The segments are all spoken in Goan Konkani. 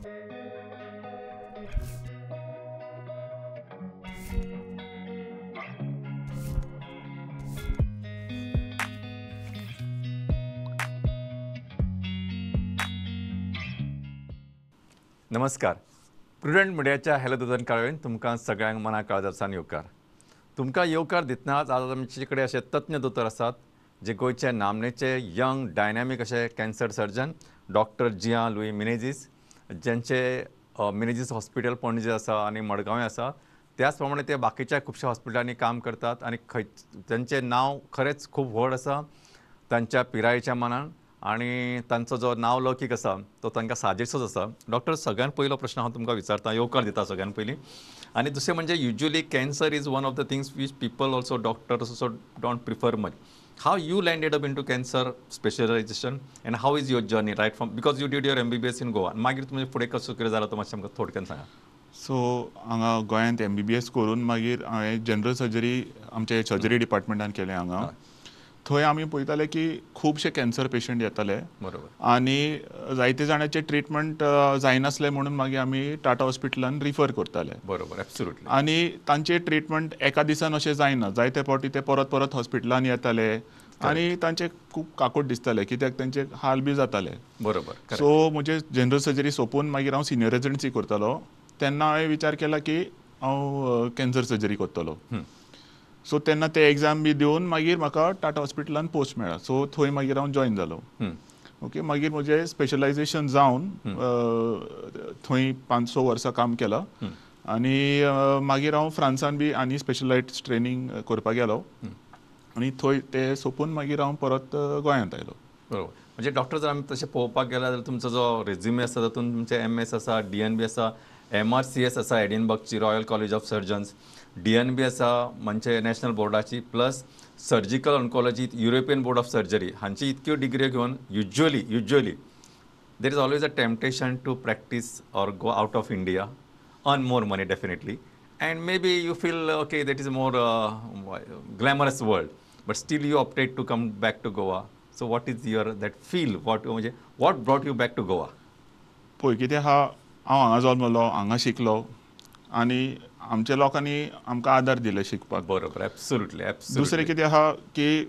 नमस्कार, प्रुडंट मिडियाच्या हॅलो दोतोर काळवेन तुमकां सगळ्यांक मना काळजासान येवकार. तुमकां येवकार दितनाच आज आमचे कडेन अशे तज्ञ दोतोर आसात जे गोंयचे नामनेचे यंग डायनॅमीक अशे कॅन्सर सर्जन डॉक्टर जियान लुई मिनेझीस, ज्यांचे मिनेझीस हॉस्पिटल पणजे आसा आनी मडगांव आसा. त्याच प्रमाणे ते बाकीच्या खुबश्या हॉस्पिटलांनी काम करतात आनी खंय तांचें नांव खरेंच खूब व्हड आसा तांच्या पिरायेच्या मानान आनी तांचो जो नांव लौकीक आसा तो तांकां साजेसोच आसा. डॉक्टर, सगळ्यान पयलो प्रश्न हांव तुमकां विचारता, येवकार दिता सगळ्यान पयलीं. आनी दुसरें म्हणजे usually cancer is one of the things which people also doctors also don't prefer much. How you landed up into cancer specialisation and how is your journey right from, because you did your MBBS in Goa, मागीर तुमचें फुडें कसो कितें जालां तो मातशें आमकां थोडक्यान सांगा. सो हांगा गोंयांत MBBS करून मागीर हांवें जनरल सर्जरी आमच्या सर्जरी डिपार्टमेंटान केलें. हांगा थंय आमी पळयताले की खुबशे कॅन्सर पेशंट येताले, बरोबर, आनी जायते जाणांचे ट्रिटमेंट जायनासलें म्हणून मागीर आमी टाटा हॉस्पिटलान रिफर करताले. बरोबर, एब्सोल्युटली. आनी तांचे ट्रिटमेंट एका दिसान अशें जायना, जायते फावटी ते परत परत हॉस्पिटलान येताले आनी तांचे खूब काकूट दिसताले कित्याक तांचे हाल बी जाताले. बरोबर. सो म्हजे जनरल सर्जरी सोंपून मागीर हांव सिनियर रेजिडन्सी करतालो तेन्ना हांवें विचार केला की हांव कॅन्सर सर्जरी करतलो. सो तेन्ना ते एग्जाम बी दिवन मागीर म्हाका टाटा हॉस्पिटलान पोस्ट मेळ्ळा. सो थंय मागीर हांव जॉयन जालो. ओके, मागीर म्हजें स्पेशलायझेशन जावन थंय 5-6 वर्सां काम केलां आनी मागीर हांव फ्रांसान बी आनी स्पेशलायज ट्रेनींग करपाक गेलो आनी थंय ते सोंपून मागीर हांव परत गोंयांत आयलो. बरोबर. म्हणजे डॉक्टर, जर आमी तशें पळोवपाक गेल्यार जाल्यार तुमचो जो रेज्युमे आसा तातूंत तुमचें MS आसा, DNB आसा, MRCS आसा एडिनबर्गची royal college of surgeons, DNB आसा म्हणजे नॅशनल बोर्डाची, plus surgical oncology European board of surgery, हांची इतक्यो डिग्री घेवन usually there is always a temptation to practice or go out of India, earn more money definitely, and maybe you feel okay that is more glamorous world, but still you opted to come back to Goa. So what is your that feel, what म्हणजे what brought you back to Goa? पळय कितें आहा, हांव हांगा जल्मलो, हांगा शिकलो आनी आमच्या लोकांनी आमकां आदार दिले शिकपाक. बरोबर, एब्सोल्युटली. दुसरें कितें आहा की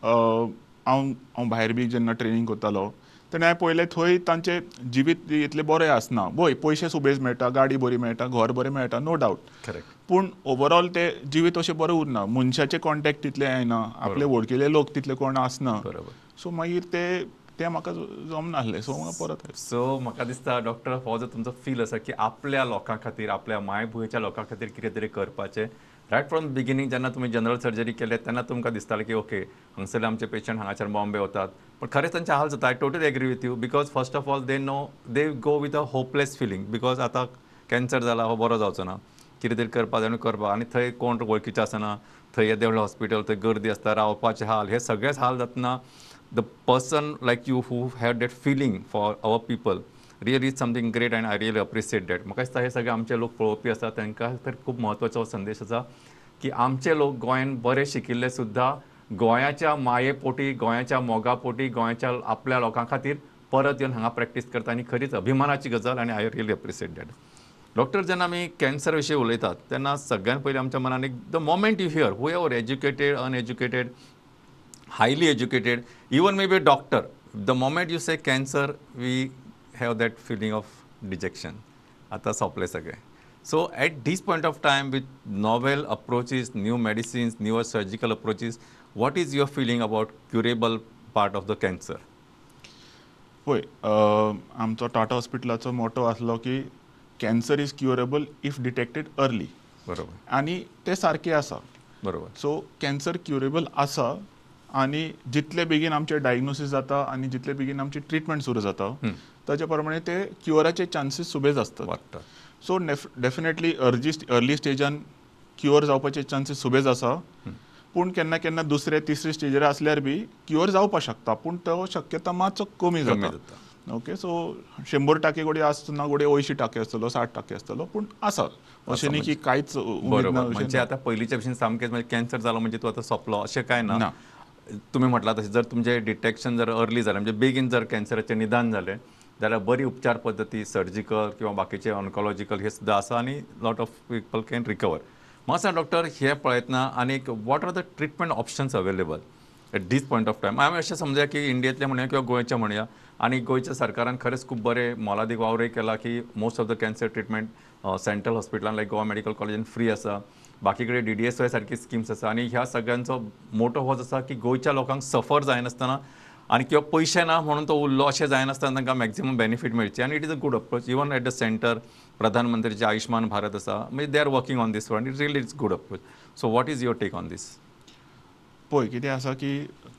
हांव हांव भायर बी जेन्ना ट्रेनींग करतालो तेन्ना हांवें पळयलें थंय तांचें जिवीत इतलें बरें आसना. वय पयशे सुबेज मेळटा, गाडी बरी मेळटा, घर बरें मेळटा, नो डावट, करेक्ट, पूण ओवरऑल ते जिवीत अशें बरें उरना, मनशाचे कॉन्टेक्ट तितले येना, आपले वळखिले लोक तितले कोण आसना. बरोबर. सो मागीर ते ते म्हाका जमनासलें. सो म्हाका परत. सो म्हाका दिसता डॉक्टर, हो जो तुमचो फील आसा की आपल्या लोकां खातीर, आपल्या मायभुंयेच्या लोकां खातीर कितें तरी करपाचें, रायट फ्रॉम बिगिनींग जेन्ना तुमी जनरल सर्जरी केले तेन्ना तुमकां दिसतालें की ओके हांगसरले आमचे पेशंट हांगाच्यान बॉम्बे वतात, पण खरेंच तांचे हाल जाता. I totally agree with you, because first of all they know they go with a hopeless feeling, because आतां कॅन्सर जाला हो बरो जावचो ना, कितें तरी करपा जाय करपा, आनी थंय कोण वळखीचें आसना, थंय येदें व्हडलें हॉस्पिटल, थंय गर्दी आसता, रावपाचे हाल, हे सगळेच हाल जातना the person like you who had that feeling for our people really is something great and I really appreciate that. म्हाका दिसता हे सगळे आमचे लोक पळोवपी आसा तांकां तर खूब म्हत्वाचो संदेश आसा की आमचे लोक गोंयान बरे शिकिल्ले सुद्दां गोंयाच्या माये पोटी, गोंयाच्या मोगा पोटी, गोंयाच्या आपल्या लोकां खातीर परत येवन हांगा प्रॅक्टीस करता आनी खरीच अभिमानाची गजाल आनी I really appreciate that. Doctor, जेन्ना आमी कॅन्सर विशीं उलयतात तेन्ना सगळ्यान पयलीं आमच्या मनान एक the moment you hear, whoever educated, uneducated, highly educated, even maybe a doctor, the moment you say cancer, we have that feeling of dejection. आता सोंपलें सगळें. So at this point of time, with novel approaches, new medicines, newer surgical approaches, what is your feeling about curable part of the cancer? पळय, आमचो टाटा हॉस्पिटलाचो मोटो आसलो की cancer is curable if detected early. बरोबर. आनी तें सारकें आसा. बरोबर. सो कॅन्सर क्युरेबल आसा आनी जितले बेगीन आमचें डायग्नोसीस जाता आनी जितले बेगीन आमची ट्रिटमेंट सुरू जाता ताच्या प्रमाणे ते क्युअराचे चान्सीस सुबेज आसतात. वाडटा. सो डेफिनेटली अर्ली स्टेजान क्युअर जावपाचे चान्सीस सुबेज आसा, पूण केन्ना केन्ना दुसरे तिसरे स्टेजीर आसल्यार बी क्युअर जावपाक शकता, पूण तो शक्यता मातसो कमी जाता. ओके, सो 100% गोडये आसतना गोडये 80% आसतलो, 60% आसतलो, पूण आसा अशें न्ही की कांयच उमेद ना. म्हणजे आतां पयलींच्या भशेन सामकेंच म्हणजे कॅन्सर जालो म्हणजे तूं आतां सोंपलो अशें कांय ना. तुमी म्हटलां तशें जर तुमचें डिटेक्शन जर अर्ली जालें, म्हणजे बेगीन जर कॅन्सराचें निदान जालें जाल्यार बरी उपचार पद्दती सर्जिकल किंवा बाकीचे ऑन्कोलॉजिकल हे सुद्दां आसा आनी lot of people can recover. म्हाका सांग डॉक्टर, हे पळयतना आनीक what are the treatment options available at this point of time? आमी अशें समजुया की इंडियेंतलें म्हणया किंवा गोंयचें म्हणया, आनी गोंयच्या सरकारान खरेंच खूब बरें मोलादीक वावरूय केला की most of the cancer treatment central हॉस्पिटलान लायक गोवा मेडिकल कॉलेजीन फ्री आसा, बाकी कडेन DDSY सारकी स्किम्स आसा. आनी ह्या सगळ्यांचो मोटो होच आसा की गोंयच्या लोकांक सफर जायनासतना आनी किंवा पयशे ना म्हणून तो उरलो अशें जायनासतना तांकां मॅक्झिमम बेनिफीट मेळचे. आनी it is a good approach. Even at the centre प्रधानमंत्रीचे Ayushman Bharat आसा, म्हणजे they are working on this front. It really it's good approach. So what is your take on this? पळय कितें आसा की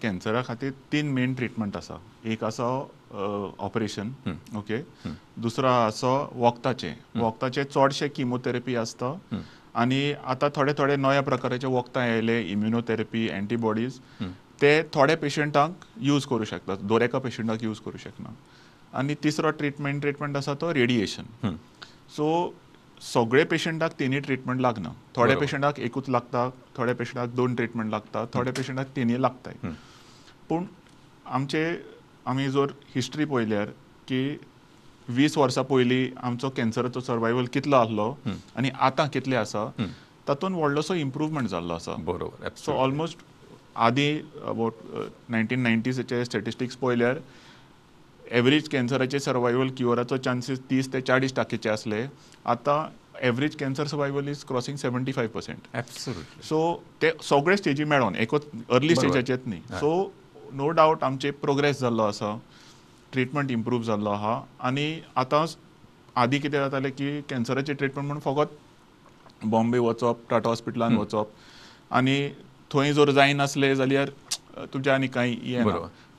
कॅन्सरा खातीर 3 मेन ट्रिटमेंट आसा. एक आसा ऑपरेशन, ओके, दुसरो आसा वखदाचें. वखदाचें चडशें किमोथेरपी आसता आनी आतां थोडे थोडे नव्या प्रकाराचे वखदां आयले, इम्युनोथेरपी, एंटीबॉडीज, ते थोडे पेशंटांक यूज करूं शकतात, दर एका पेशंटाक यूज करूं शकना. आनी तिसरो ट्रिटमेंट आसा तो रेडिएशन. सो सगळे पेशंटाक तिनूय ट्रिटमेंट लागना, थोड्या पेशंटाक एकूच लागता, थोड्या पेशंटाक 2 ट्रिटमेंट लागता, थोड्या पेशंटाक तिनूय लागता. पूण आमचे आमी जर हिस्ट्री पळयल्यार की 20 वर्सां पयलीं आमचो कॅन्सराचो सर्वायवल कितलो आसलो आनी आतां कितले आसा, तातूंत व्हडलोसो इम्प्रूवमेंट जाल्लो आसा. बरोबर. सो ऑलमोस्ट आदीं अबावट 1990s statistics पळयल्यार एवरेज कॅन्सराचे सर्वायवल क्युअराचो चान्सीस 30 ते 40% आसले. आतां average cancer survival is crossing 75%. Absolutely. So ते सगळे स्टेजी मेळोन, एकूच अर्ली स्टेजाचेच न्ही. सो नो डावट आमचे प्रोग्रेस जाल्लो आसा, ट्रिटमेंट इम्प्रूव जाल्लो आहा. आनी आतां आदीं कितें जातालें की कॅन्सराचें ट्रिटमेंट म्हूण फकत बॉम्बे वचप, टाटा हॉस्पिटलान वचप आनी थंय जर जायनासलें जाल्यार तुमचें आनी कांय येना.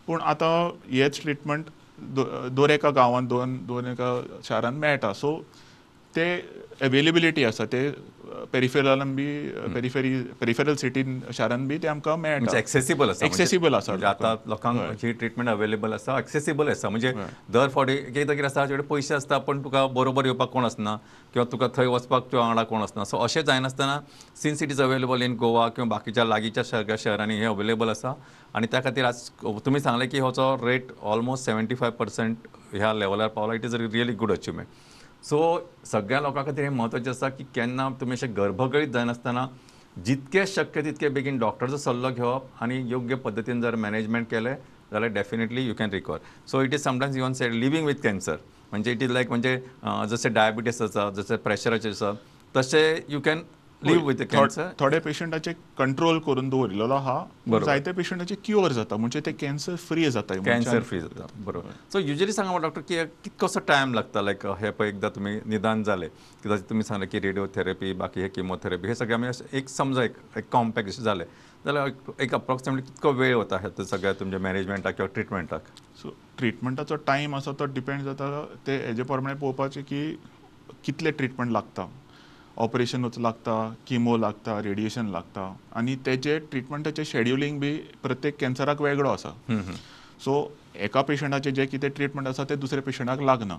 पूण आतां हेच ट्रिटमेंट दर एका गांवांत, दोन एका शारांत मेळटा. सो ते एवेलेबिलिटी आसा, ते पेरिफेरलान बी, पेरिफेरल सिटीन शारान बी ते आमकां मेळटा, एक्सेसिबल आसा. एक्सेसिबल आसा आतां लोकांक ही ट्रिटमेंट अवेलेबल आसा, एक्सेसिबल आसा. म्हणजे दर फावटी एकदां कितें आसा, ताचे पयशे आसता पण तुका बरोबर येवपाक कोण आसना किंवा तुका थंय वचपाक तुज्या वांगडा कोण आसना. सो अशें जायनासतना since it is available in Goa किंवा बाकीच्या लागींच्या सगळ्या शहरांनी हें अवेलेबल आसा. आनी त्या खातीर आज तुमी सांगलें की होचो रेट ऑलमोस्ट 75% ह्या लेवलार पावला. It is a really good achievement. So सगळ्या लोकां खातीर हें म्हत्वाचें आसा की केन्ना तुमी अशें गर्भगळीत जायनासतना जितकें शक्य तितके बेगीन डॉक्टरचो सल्लो घेवप आनी योग्य पद्दतीन जर मॅनेजमेंट केलें जाल्यार definitely you can recover. So it is sometimes even said living with cancer, म्हणजे it is लायक म्हणजे जशें डायबिटीस आसा, जशें प्रेशराचें आसा, तशें you can live with cancer. थोडे पेशंटाचे कंट्रोल करून दवरिल्लो आहा, जायते पेशंटाचे क्युअर जाता, म्हणजे ते कॅन्सर फ्री जाता. कॅन्सर फ्री जाता, बरोबर. सो युजली सांगा डॉक्टर की कितकोसो टायम लागता लायक हे पळय एकदां तुमी निदान जालें की जशें तुमी सांगलें की रेडियोथेरपी, बाकी हे किमोथेरपी, हे सगळें आमी एक समजा एक कॉम्पॅक्ट अशें जालें जाल्यार एक अप्रॉक्सिमेटली कितको वेळ वता हे सगळ्या तुमच्या मॅनेजमेंटाक किंवा ट्रिटमेंटाक? सो ट्रिटमेंटाचो टायम आसा तो डिपेंड जाता ते हेजे प्रमाणे पळोवपाचें की कितले ट्रिटमेंट लागता, ऑपरेशनूच लागता, किमो लागता, रेडिएशन लागता, आनी तेजे ट्रिटमेंटाचें शेड्युलींग बी प्रत्येक कॅन्सराक वेगळो आसा. सो एका पेशंटाचें जें कितें ट्रिटमेंट आसा तें दुसऱ्या पेशंटाक लागना.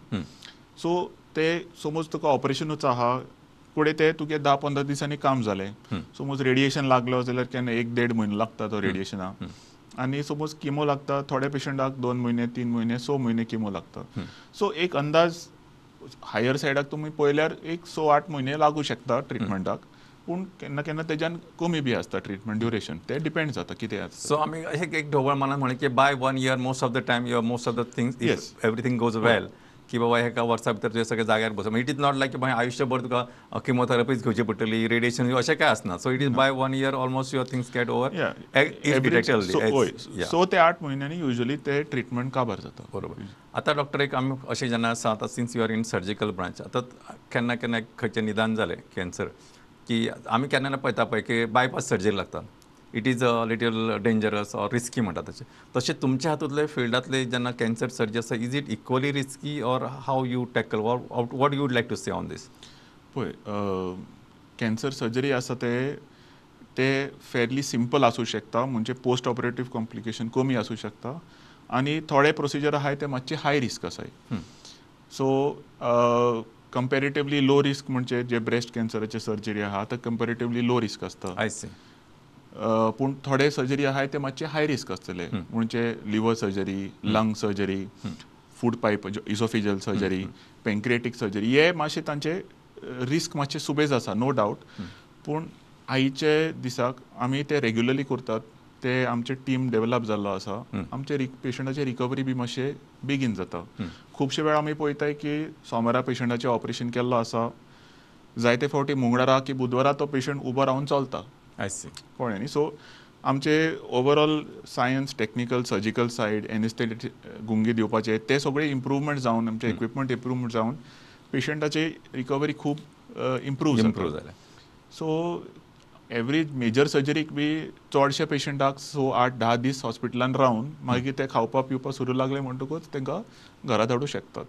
सो ते समज तुका ऑपरेशनूच आहा, फुडें ते तुगे 10-15 दिसांनी काम जालें. समज रेडिएशन लागलो जाल्यार केन्ना 1-1.5 म्हयनो लागता तो रेडिएशनाक, आनी समज किमो लागता थोड्या पेशंटाक 2 म्हयने, 3 म्हयने, 6 म्हयने किमो लागता. सो एक अंदाज हायर सायडाक तुमी पळयल्यार एक 6-8 म्हयने लागू शकता ट्रिटमेंटाक, पूण केन्ना केन्ना तेज्यान कमी बी आसता ट्रिटमेंट ड्युरेशन, ते डिपेंड जाता कितें आसता. सो आमी अशें एक ढोबळ मनान म्हणलें की by 1 year most of the time your most of the things everything goes well, की बाबा एका वर्सा भितर तुजें सगळें जाग्यार बसप. It is not लायक की मागीर आयुश्यभर तुका किमोथेरपीच घेवची पडटली, रेडिएशन अशें कांय आसना. So it is by 1 year almost your things get over. 6 ते 8 म्हयन्यांनी युजली ते ट्रिटमेंट काबार जाता. बरोबर. आतां डॉक्टर एक आमी अशें जेन्ना आसा आतां since you are in surgical branch, आतां केन्ना केन्ना खंयचें निदान जालें कॅन्सर की आमी केन्ना केन्ना पळयता पळय की बायपास सर्जरी लागता, it is a little dangerous or risky म्हणटा तशें. तशें तुमच्या हातूंतले फिल्डांतले जेन्ना कॅन्सर सर्जरी आसा, is it equally risky or how you tackle, what you would like to say on this? पळय कॅन्सर सर्जरी आसा ते फेरली सिंपल आसूं शकता, म्हणजे पोस्ट ऑपरेटीव कॉम्प्लिकेशन कमी आसूं शकता, आनी थोडे प्रोसिजर आहाय ते मातशे हाय रिस्क आसाय. सो कंपेरेटिवली लो रिस्क म्हणजे जे ब्रेस्ट कॅन्सराचे सर्जरी आहा ते कंपेरेटिवली लो रिस्क आसता. I see. पूण थोडे सर्जरी आहाय ते मातशे हाय रिस्क आसतले, म्हणजे liver surgery, lung surgery, food pipe oesophageal surgery, pancreatic surgery, हे मातशे तांचे रिस्क मातशे सुबेज आसा, नो डावट. पूण आयचे दिसाक आमी ते रेग्युलरली करतात, ते आमचे टीम डेवलप जाल्लो आसा, आमचे पेशंटाचे रिकवरी बी मातशे बेगीन जाता. खुबशे वेळा आमी पळयताय की सोमारा पेशंटाचें ऑपरेशन केल्लो आसा, जायते फावटी मंगळारा की बुधवारा तो पेशंट उबो रावन चलता. कळ्ळें न्ही? सो आमचे overall science, technical, surgical side, anaesthetic गुंगी दिवपाचे ते सगळे इम्प्रूवमेंट जावन, आमचे इक्विपमेंट इम्प्रूवमेंट जावन पेशंटाची रिकवरी खूब इम्प्रूव जाल्या. सो एवरी मेजर सर्जरीक बी चडशे पेशंटाक 6, 8, 10 दीस हॉस्पिटलान रावन मागीर ते खावपा पिवपा सुरू लागले म्हणटकूच तांकां घरा धाडूं शकतात.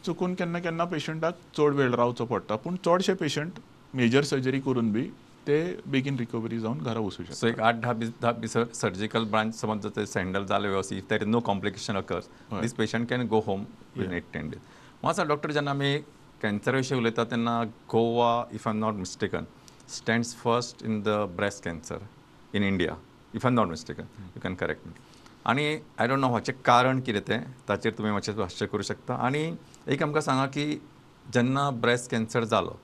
चुकून केन्ना केन्ना पेशंटाक चड वेळ रावचो पडटा, पूण चडशे पेशंट मेजर सर्जरी करून बी ते बेगीन रिकवरी जावन घरा वचूं शकता. सो एक 8, 10 दीस सर्जिकल ब्रांच समज जर हँडल जालें व्यवस्थीत, if there is no complication occurs, this patient can go home in 8, 10 days. म्हाका डॉक्टर, जेन्ना आमी कॅन्सरा विशीं उलयता तेन्ना Goa, if I am not mistaken, stands first in the breast cancer in India, if I am not mistaken, you can correct me. आनी I don't know हाचें कारण कितें तें, ताचेर तुमी मातशें भाश्य करूं शकता. आनी एक आमकां सांगा की जेन्ना ब्रेस्ट कॅन्सर जालो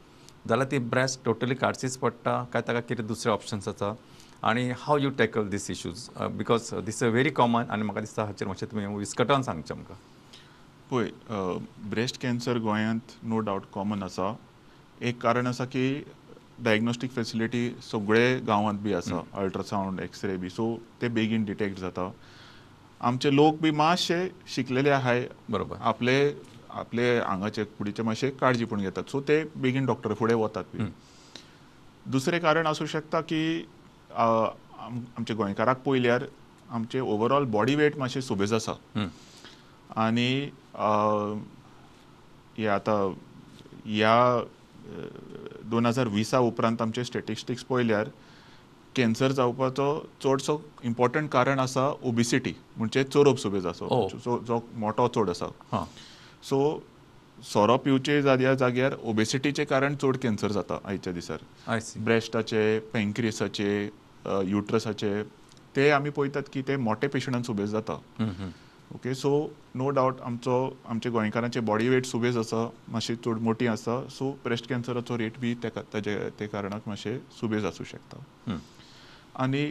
जाल्यार ती ब्रेस्ट टोटली काडचीच पडटा काय ताका कितें दुसरे ऑप्शन्स आसा, आनी how you tackle these issues, because this a very common, आनी म्हाका दिसता हाचेर मातशें तुमी विस्कटावन सांगचें आमकां. पळय, ब्रेस्ट कॅन्सर गोंयांत नो डावट कॉमन आसा. एक कारण आसा की डायग्नोस्टीक फेसिलिटी सगळे गांवांत बी आसा, अल्ट्रासावंड, एक्सरे बी, सो ते बेगीन डिटेक्ट जाता. आमचे लोक बी मातशे शिकलेले आहाय, बरोबर, आपले आपले आंगाचे कुडीचे मातशे काळजी पण घेतात, सो ते बेगीन डॉक्टर फुडें वतात बी. दुसरें कारण आसूं शकता की आमच्या गोंयकाराक पळयल्यार आमचे ओवरऑल बॉडी वेट मातशें सुबेज आसा, आनी हे आतां ह्या 2020 उपरांत आमचे स्टेटिस्टिक्स पळयल्यार कॅन्सर जावपाचो चडसो इम्पॉर्टंट कारण आसा ओबिसिटी, म्हणजे चोरोप सुबेज आसा, जो मोटो चड आसा. सो सोरो पिवचे जाग्यार ओबेसिटीचे कारण चड कॅन्सर जाता आयच्या दिसार. ब्रेस्टाचे, पँक्रियसाचे, युट्रसाचे, ते आमी पळयतात की ते मोठे पेशंटान सुबेज जाता. ओके, सो नो डावट आमचो आमचे गोंयकारांचे बॉडी वेट सुबेज आसा, मातशी चड मोटी आसा, सो ब्रेस्ट कॅन्सराचो रेट बी ताजे ते कारणाक मातशें सुबेज आसूं शकता. आनी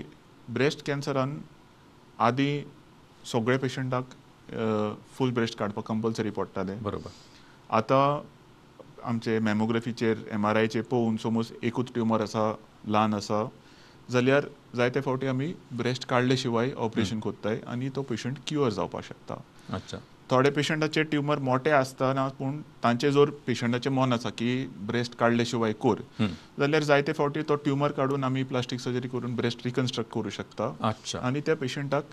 ब्रेस्ट कॅन्सरान आदी सगळे पेशंटाक फूल ब्रेस्ट काडपाक कंपल्सरी पडटालें, बरोबर. आतां आमचे मॅमोग्राफीचेर, MRIचेर पळोवन समज एकूच ट्युमर आसा, ल्हान आसा जाल्यार जायते फावटी आमी ब्रेस्ट काडले शिवाय ऑपरेशन करताय आनी तो पेशंट क्युअर जावपाक शकता. अच्छा, थोडे पेशंटाचे ट्युमर मोठे आसतना पूण तांचे जर पेशंटाचें मन आसा की ब्रेस्ट काडले शिवाय कर जाल्यार जायते फावटी तो ट्युमर काडून आमी प्लास्टीक सर्जरी करून ब्रेस्ट रिकन्स्ट्रक्ट करूं शकता. अच्छा, आनी त्या पेशंटाक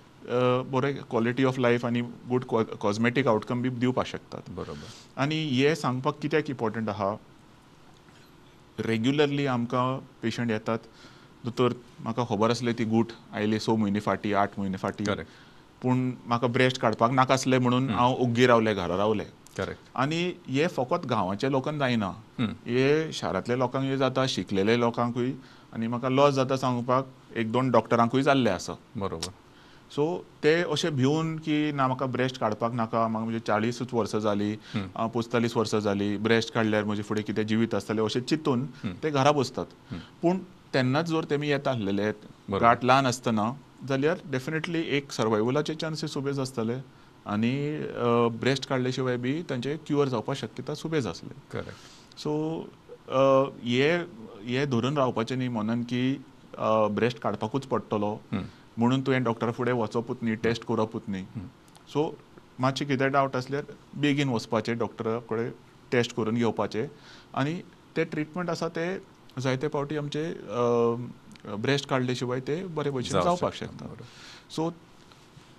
बरें क्वॉलिटी ऑफ लायफ आनी गूड कॉस्मेटीक आउटकम बी दिवपाक शकतात. बरोबर. आनी हें सांगपाक कित्याक इम्पॉर्टंट आहा, रेग्युलरली आमकां पेशंट येतात, दोतोर म्हाका खबर आसलें ती गूट आयली 6 म्हयने फाटीं, 8 म्हयने फाटीं, पूण म्हाका ब्रेस्ट काडपाक नाका आसलें म्हणून हांव ओग्गी रावलें, घरा रावलें. करेक्ट. आनी हे फकत गांवाच्या लोकांक जायना, हे शारांतल्या लोकांकूय जाता, शिकलेले लोकांकूय, आनी म्हाका लॉस जाता सांगपाक 1-2 डॉक्टरांकूय जाल्लें आसा. बरोबर. सो ते अशें भिवन की ना म्हाका ब्रेस्ट काडपाक नाका, म्हाका म्हणजे 40 वर्सां जालीं, 45 वर्सां जालीं, ब्रेस्ट काडल्यार म्हजे फुडें कितें जिवीत आसतलें अशें चिंतून ते घरा बसतात. पूण तेन्नाच जर तेमी येता आसलेले गांठ ल्हान आसतना जाल्यार डेफिनेटली एक सर्वायवलाचे चान्सीस सुबेज आसतले आनी ब्रेस्ट काडले शिवाय बी तांचे क्युअर जावपाक शक्यता सुबेज आसले. करेक्ट. सो हे धरून रावपाचें न्ही मनान की ब्रेस्ट काडपाकूच पडटलो म्हणून तुवें डॉक्टरा फुडें वचपूच न्ही, टेस्ट करपूच न्ही. सो मातशें कितें डावट आसल्यार बेगीन वचपाचें डॉक्टरा कडेन, टेस्ट करून घेवपाचें आनी ते ट्रिटमेंट आसा ते जायते फावटी आमचे ब्रेस्ट काडले शिवाय ते बरे भशेन जावपाक शकता. सो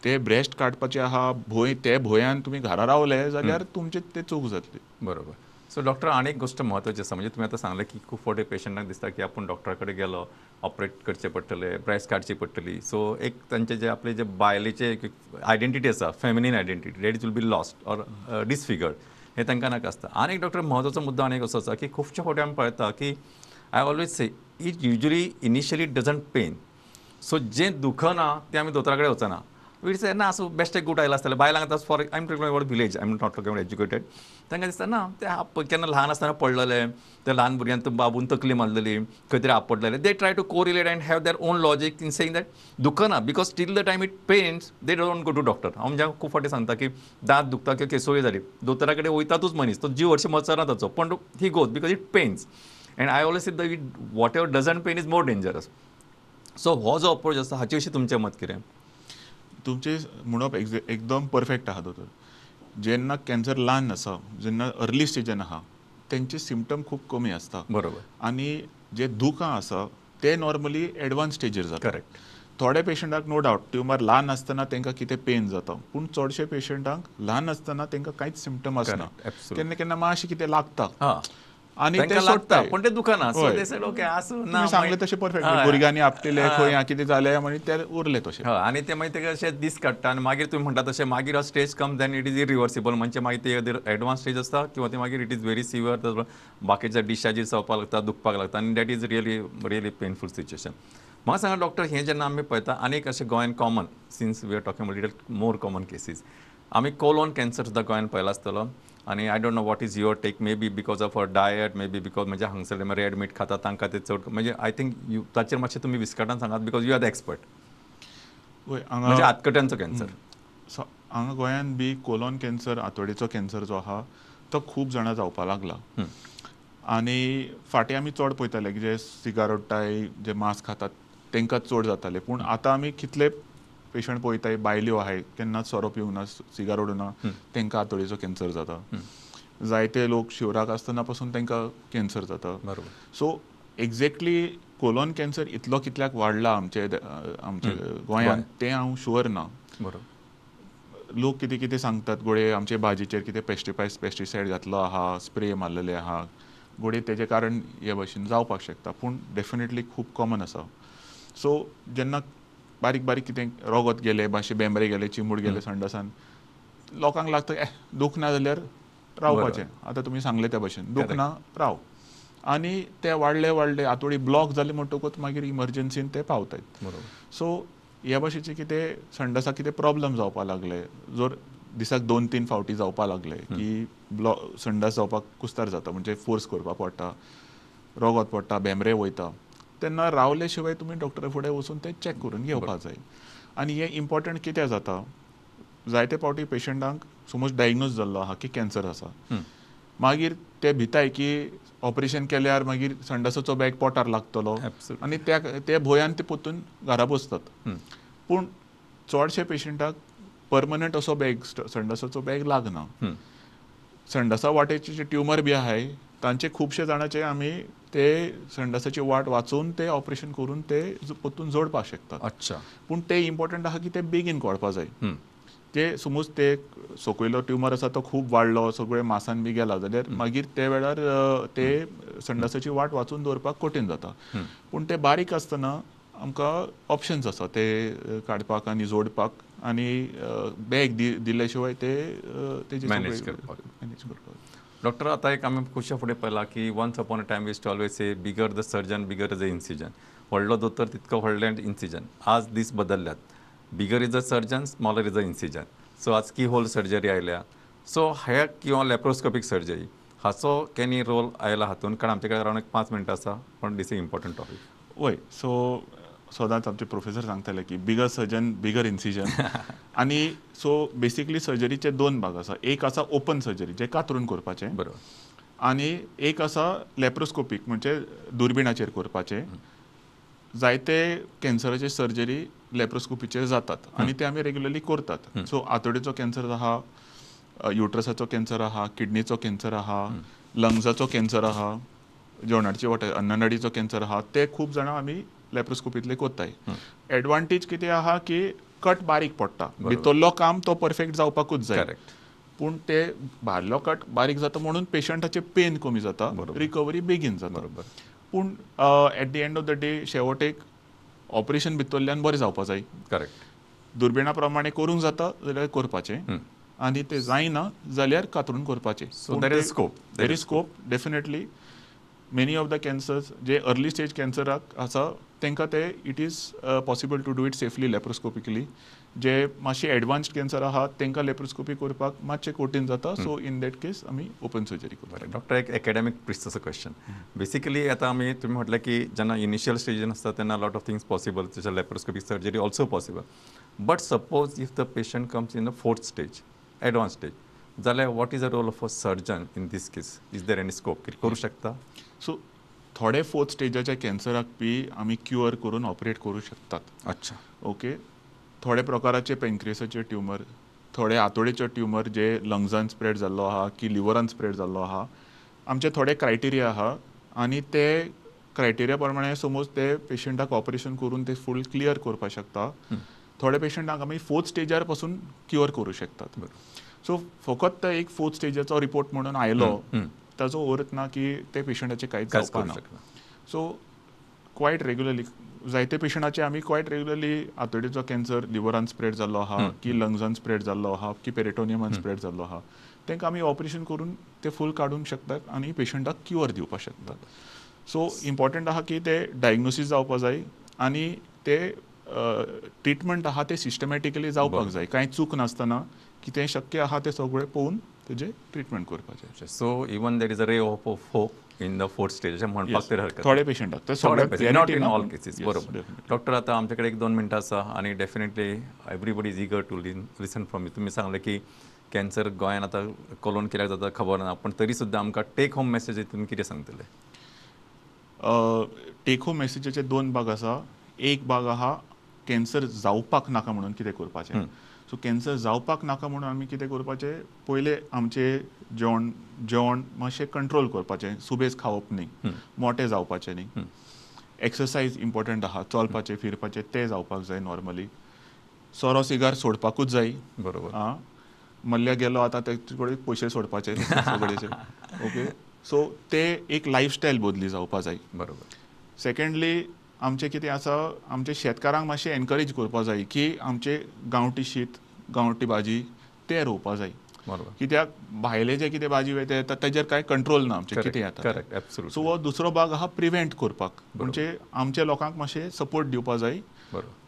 ते ब्रेस्ट काडपाचे आहा भंय, ते भंयान तुमी घरा रावले जाल्यार तुमचे ते चूक जातली. बरोबर. सो डॉक्टर, आनी एक गोश्ट म्हत्वाची आसा, म्हणजे तुमी आतां सांगलें की खूब फावटी पेशंटाक दिसता की आपूण डॉक्टरा कडेन गेलो, ऑपरेट करचें पडटलें, ब्रेस्ट काडची पडटली. सो एक तांचे जे आपले जे बायलेचे एक आयडेंटिटी आसा, feminine identity, that is will be lost or disfigured, हें तांकां नाका आसता. आनी एक डॉक्टर म्हत्वाचो मुद्दो आनी एक असो आसा की खुबशे फावटी आमी पळयता की I always say it usually initially doesn't pain. So जें दुखना तें आमी दोतोरा कडेन वचना. It's ना असो बेश्टे गूट आयला आसतलें बायलांक आतां for I am talking about village, I am not talking about educated. तांकां दिसता ना ते केन्ना ल्हान आसतना पडलेले, ते ल्हान भुरग्यान बाबून तकली मारलेली, खंय तरी आपडलेले. They try to correlate and have their own logic in saying that दुखना because till the time it pains they don't go to doctor. हांव म्हणजे खूब फावटी सांगता की दांत दुखता किंवा केसोळी जाली दोतोरा कडेन वयतातूच मनीस, तो जीव हरशीं मरचना ताचो, पण he goes because it pains. And I always say the whatever doesn't pain is more dangerous. So हो जो अप्रोच आसा हाचे विशीं तुमचें मत कितें? तुमचें म्हणप एकदम परफेक्ट आहा दोतोर. जेन्ना कॅन्सर ल्हान आसा, जेन्ना अर्ली स्टेजान आहा, तेंचे सिमटम खूब कमी आसता. बरोबर. आनी जे दुखां आसा ते नॉर्मली एडवान्स स्टेजीर जाता. करेक्ट. थोडे पेशंटाक नो डावट ट्युमर ल्हान आसतना तांकां कितें पेन जाता, पूण चडशे पेशंटांक ल्हान आसतना तांकां कांयच सिमटम आसना. केन्ना केन्ना मातशें कितें लागता आनी ते सोडटा, पण ते दुखना. सो they said okay आसूं ना, सांगलें तशें परफेक्ट. भुरग्यांनी आपटिले खंय कितें जालें मागीर ते उरले तशें. आनी ते मागीर ते अशे दीस काडटा आनी मागीर तुमी म्हणटा तशें मागीर a stage come then it is irreversible. म्हणजे मागीर ते एडवान्स स्टेज आसता किंवा ते मागीर it is very severe, बाकीच्या डिस्चार्जीस जावपाक लागता, दुखपाक लागता आनी that is really really painful situation. म्हाका सांगा डॉक्टर, हें जेन्ना आमी पळयता आनीक अशें गोंयान common, since we are talking about little more common cases, आमी कोलोन कॅन्सर सुद्दां गोंयान पळयला आसतलो. आनी I don't know what is your take, maybe because of our diet, maybe because म्हणजे हांगसरले रेड मीट खाता तांकां ते चड, म्हणजे I think you ताचेर मातशें तुमी विस्कटान सांगात because you are the expert. म्हणजे आतकट्यांचो कॅन्सर. सो हांगा गोंयान बी कोलोन कॅन्सर, आतोडेचो कॅन्सर जो आहा तो खूब जाणां जावपाक लागला. आनी फाटीं आमी चड पळयताले की जे सिगार ओडटाय, जे मांस खातात तांकां चड जाताले, पूण आतां आमी कितले पेशंट पळयताय, बायल्यो आहाय केन्नाच सोरो पिवंक ना, सिगार ओडूना, तांकां आतोडेचो कॅन्सर जाता. जायते लोक शिवराक आसतना पासून तांकां कॅन्सर जाता. बरोबर. सो एक्झॅक्टली कोलोन कॅन्सर इतलो कितल्याक वाडला आमचे आमचे गोंयांत तें हांव शुअर ना. बरोबर. लोक कितें कितें सांगतात, गोडये आमचे भाजीचेर कितें पेस्टिसायड घातलो आहा, स्प्रे मारलेले आहा, गोडये तेजे कारण हे भशेन जावपाक शकता, पूण डेफिनेटली खूब कॉमन आसा. सो जेन्ना बारीक बारीक कितें रोगत गेलें, मातशें बेंबरे गेले, चिमूट गेले संडासान, लोकांक लागता दुखना जाल्यार रावपाचें. आतां तुमी सांगलें त्या भशेन दुखना राव, आनी ते वाडले वाडले आतोडी ब्लॉक जाले म्हणटकूच मागीर इमर्जन्सीन ते पावतात. सो ह्या भशेचें कितें संडासाक कितें प्रॉब्लम जावपाक लागले, जर दिसाक 2-3 फावटी जावपाक लागले की ब्लॉक संडास जावपाक कुस्तार जाता, म्हणजे फोर्स करपाक पडटा, रोगत पडटा, बेंबरे वयता, तेन्ना रावले शिवाय तुमी डॉक्टरा फुडें वचून तें चॅक करून घेवपाक जाय. आनी हें इम्पॉर्टंट कित्याक जाता, जायते फावटी पेशंटांक समज डायग्नोज जाल्लो आहा की कॅन्सर आसा, मागीर ते भिताय की ऑपरेशन केल्यार मागीर संडासाचो बॅग पोटार लागतलो आनी ते भंयान ते परतून घरा बसतात. पूण चडशे पेशंटाक परमनंट असो बॅग, संडासाचो बॅग लागना. संडासा वाटेचे जे ट्युमर बी आहाय तांचे खुबशे जाणाचे आमी ते संडासाची वाट वाचोवन ते ऑपरेशन करून ते परतून जोडपाक शकतात. अच्छा. पूण ते इम्पॉर्टंट आहा की ते बेगीन कळपा जाय. ते समज ते सकयलो ट्युमर आसा तो खूब वाडलो, सगळे मासान बी गेला जाल्यार मागीर ते वेळार ते संडासाची वाट वाचून दवरपाक कठीण जाता. पूण ते बारीक आसतना आमकां ऑप्शन्स आसा ते काडपाक आनी जोडपाक, आनी बॅग दिले शिवाय ते तेजे मॅनेज करपाक. डॉक्टर, आतां एक आमी खुबशे फुडें पळयलां की once upon a time used to always say bigger the surgeon bigger the incision, व्हडलो दोतोर तितको व्हडलें इन्सिजन. आज दीस बदलल्यात, bigger is a surgeon, smaller is a incision. So आज की होल सर्जरी आयल्या, सो हे किंवा लॅप्रोस्कोपीक सर्जरी हाचो केनी रोल आयला हातून, कारण आमचे कडेन अरावंड एक 5 मिनटां आसा, पण दीस is important topic. वय, सो सदांच आमचे प्रोफेसर सांगताले की बिगर सर्जन बिगर इन्सिजन. आनी सो बेसिकली सर्जरीचे 2 भाग आसा, एक आसा ओपन सर्जरी जे कातरून करपाचें, बरोबर, आनी एक आसा लॅप्रोस्कोपीक म्हणजे दुर्बिणाचेर करपाचें. जायते कॅन्सराचे सर्जरी लॅप्रोस्कोपीचेर जातात आनी ते आमी रेग्युलरली करतात. सो आतोडेचो कॅन्सर आहा, युट्रसाचो कॅन्सर आहा, किडनीचो कॅन्सर आहा, लंग्साचो कॅन्सर आहा, जेवणाची वाट अन्ननाडीचो कॅन्सर आहा, ते खूब जाणां आमी लॅप्रोस्कोपींतले करताय. एडवांटेज कितें आहा की कट बारीक पडटा, भितरलो काम तो परफेक्ट जावपाकूच जाय, पूण ते भायलो कट बारीक जाता म्हणून पेशंटाचे पेन कमी जाता, रिकवरी बेगीन जाता. पूण at the end of the day शेवटेक ऑपरेशन भितरल्यान बरें जावपा जाय. करेक्ट. दुर्बिणा प्रमाणे करूंक जाता जाल्यार करपाचें, आनी ते जायना जाल्यार कातरून करपाचें. So there is scope, there is scope definitely. Many of the cancers J early stage कॅन्सराक आसा तांकां ते it is possible to do it safely laparoscopically. जे मातशे एडवान्स्ड कॅन्सर आहा तांकां लॅप्रोस्कोपी करपाक मातशें कठीण जाता, सो इन that case आमी ओपन सर्जरी करता. डॉक्टर, एक एकेडॅमीक प्रिस्टचो क्वेश्चन. बेसिकली आतां आमी तुमी म्हटलें की जेन्ना इनिशियल स्टेजीन आसता तेन्ना लॉट ऑफ थिंग्स पॉसिबल, जशें laparoscopic surgery also possible. But suppose if the patient comes in the fourth stage, advance stage, जाल्यार what is the role of a surgeon in this case? Is there any scope कितें करूं शकता? सो थोडे फोर्थ स्टेजाच्या कॅन्सराक बी आमी क्युअर करून ऑपरेट करूं शकतात. अच्छा, ओके. थोडे प्रकाराचे पेनक्रियसाचे ट्युमर, थोडे आतोडेचे ट्युमर जे लंग्सान स्प्रेड जाल्लो आहा की लिवरान स्प्रेड जाल्लो आहा, आमचे थोडे क्रायटेरिया आहा आनी ते क्रायटेरिया प्रमाणे समज ते पेशंटाक ऑपरेशन करून ते फूल क्लियर करपाक शकता. थोडे पेशंटाक आमी फोर्थ स्टेजार पासून क्युअर करूं शकतात. सो फकत एक फोर्थ स्टेजाचो रिपोर्ट म्हणून आयलो ताजो अर्थ ना की ते पेशंटाचे कांयच जावपा ना. सो क्वायट रेगुलरली जायते पेशंटाचे आमी क्वायट रेगुलरली आतोडेचो कॅन्सर लिवरान स्प्रेड जाल्लो आहा की लंग्सान स्प्रेड जाल्लो आहा की पेरिटोनियमान स्प्रेड जाल्लो आहा, तांकां आमी ऑपरेशन करून ते फूल काडूंक शकतात आनी पेशंटाक क्युअर दिवपाक शकतात. सो इम्पॉर्टंट आहा की ते डायग्नोसीस जावपा जाय आनी ते ट्रिटमेंट आहा ते सिस्टमॅटिकली जावपाक जाय, कांय चूक नासतना कितें शक्य आहा तें सगळें पळोवन तेजें ट्रिटमेंट करपाचें. So even there is a ray of hope in the fourth stage अशें म्हणपाक तरी हरकत. थोडे पेशंटाक, not in all cases. बरोबर. डॉक्टर, आतां आमचे कडेन 1-2 मिनटां आसा आनी definitely everybody is eager to listen from you. तुमी सांगलें की कॅन्सर गोंयान आतां कोलोन कित्याक जाता खबर ना, पूण तरी सुद्दां आमकां टेक होम मॅसेज तुमी कितें सांगतले? टेक होम मॅसेजीचे 2 भाग आसा. एक भाग आहा कॅन्सर जावपाक नाका म्हणून कितें करपाचें. सो कॅन्सर जावपाक नाका म्हणून आमी कितें करपाचें, पयलें आमचें जेवण मातशें कंट्रोल करपाचें, सुबेज खावप न्ही, मोटें जावपाचें न्ही, एक्सरसायज इम्पॉर्टंट आहा, चलपाचें फिरपाचें तें जावपाक जाय नॉर्मली, सोरो सिगार सोडपाकूच जाय. बरोबर. आं, मल्ल्या गेलो आतां तेचे कडेन पयशे सोडपाचे सगळेचे. ओके, सो ते एक लायफस्टायल बदली जावपा जाय. बरोबर. सेकेंडली आमचें कितें आसा, आमचे शेतकारांक मातशें एनकरेज करपा जाय की आमचे गांवठी शीत, गांवठी भाजी ते रोवपा जाय. बरोबर. कित्याक भायले जे कितें भाजी वयता तेजेर कांय कंट्रोल ना आमचें कितें येता. Correct, absolutely. सो हो दुसरो भाग आहा प्रिवेंट करपाक, म्हणजे आमच्या लोकांक मातशें सपोर्ट दिवपा जाय.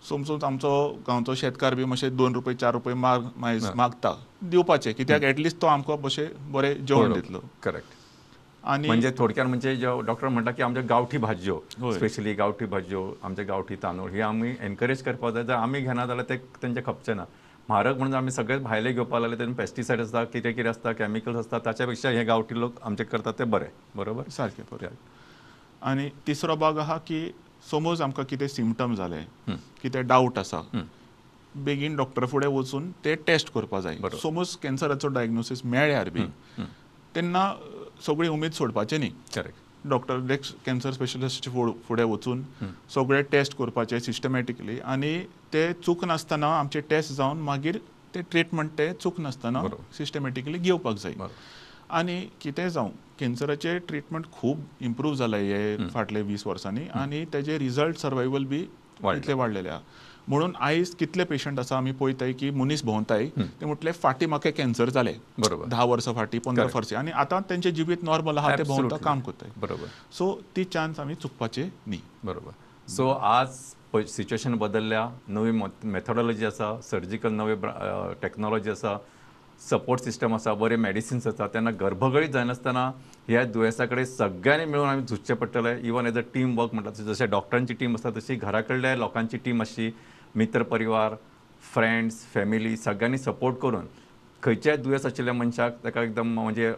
समजून आमचो गांवचो शेतकार बी मातशें 2 रुपये 4 रुपये मागता दिवपाचे, कित्याक एटलिस्ट तो आमकां मातशें बरें जेवण दितलो. करेक्ट. आनी म्हणजे थोडक्यात म्हणजे डॉक्टर म्हणटा की आमच्या गांवठी भाजयो, स्पेशली गांवठी भाजयो, आमचे गांवठी तांदूळ हे आमी एनकरेज करपाक जाय. जर आमी घेना जाल्यार ते तेंचे खपचे ना. म्हारग म्हणून आमी सगळेच भायले घेवपाक लागले, तेतून पेस्टिसायड आसता, कितें कितें आसता, केमिकल्स आसता, ताच्या पेक्षा हे गांवठी लोक आमचे करतात ते बरें. बरोबर, सारकें. बरें. आनी तिसरो भाग आहा की समज आमकां कितें सिमटम जाले, कितें डावट आसा, बेगीन डॉक्टर फुडें वचून ते टेस्ट करपाक जाय. समज कॅन्सराचो डायग्नोसीस मेळ्ळ्यार बी तेन्ना सगळी उमेद सोडपाची न्ही. करेक्ट. डॉक्टर कॅन्सर स्पेशलिस्टाचे फुडें वचून सगळे टेस्ट करपाचे सिस्टमॅटिकली आनी ते चूक नासतना आमचे टेस्ट जावन मागीर ते ट्रिटमेंट ते चूक नासतना सिस्टमॅटिकली घेवपाक जाय. आनी कितें जावं, कॅन्सराचे ट्रिटमेंट खूब इम्प्रूव जाला हे फाटले 20 वर्सांनी आनी तेजे रिजल्ट सर्वायवल बी इतले वाडलेले आहा. म्हणून आयज कितले पेशंट आसा आमी पळयताय की मनीस भोंवताय ते म्हटले फाटीं म्हाका कॅन्सर जाले, 10 वर्सां फाटीं, 15 वर्सां, आनी आतां तेंचे जिवीत नॉर्मल आहा, ते भोंवता, काम करताय. बरोबर. सो ती चान्स आमी चुकपाचे न्ही. बरोबर. सो आज सिच्युएशन बदलल्या, नवी मेथोडॉलॉजी आसा, सर्जिकल नवे टॅक्नॉलॉजी आसा, सपोर्ट सिस्टम आसा, बरे मेडिसिन्स आसा, तेन्ना गर्भगळीत जायनासतना ह्या दुयेंसा कडेन सगळ्यांनी मेळून आमी झुजचें पडटलें. Even as a team work म्हणटा, जशें डॉक्टरांची टीम आसता तशी घरा कडल्या लोकांची टीम आसची, मित्र परिवार, फ्रेंड्स, फॅमिली सगळ्यांनी सपोर्ट करून खंयच्याय दुयेंस आशिल्ल्या मनशाक ताका एकदम म्हणजे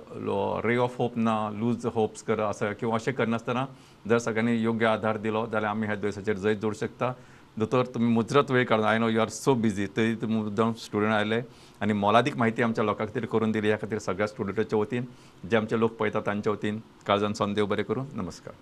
रे ऑफ होप ना, लूज होप्स कर असं किंवा अशें करनासतना जर सगळ्यांनी योग्य आधार दिलो जाल्यार आमी ह्या दुयेंसाचेर जैत जोडूं शकता. दोतोर, तुमी मुजरत वेळ काडून, I know you are so busy, तरी तुमी मुद्दाम स्टुडंट आयले आनी मोलादीक म्हायती आमच्या लोकां खातीर करून दिली. ह्या खातीर सगळ्या स्टुडंटाच्या वतीन, जे आमचे लोक पळयता तांच्या वतीन काळजान सोन देव बरें करूं. नमस्कार.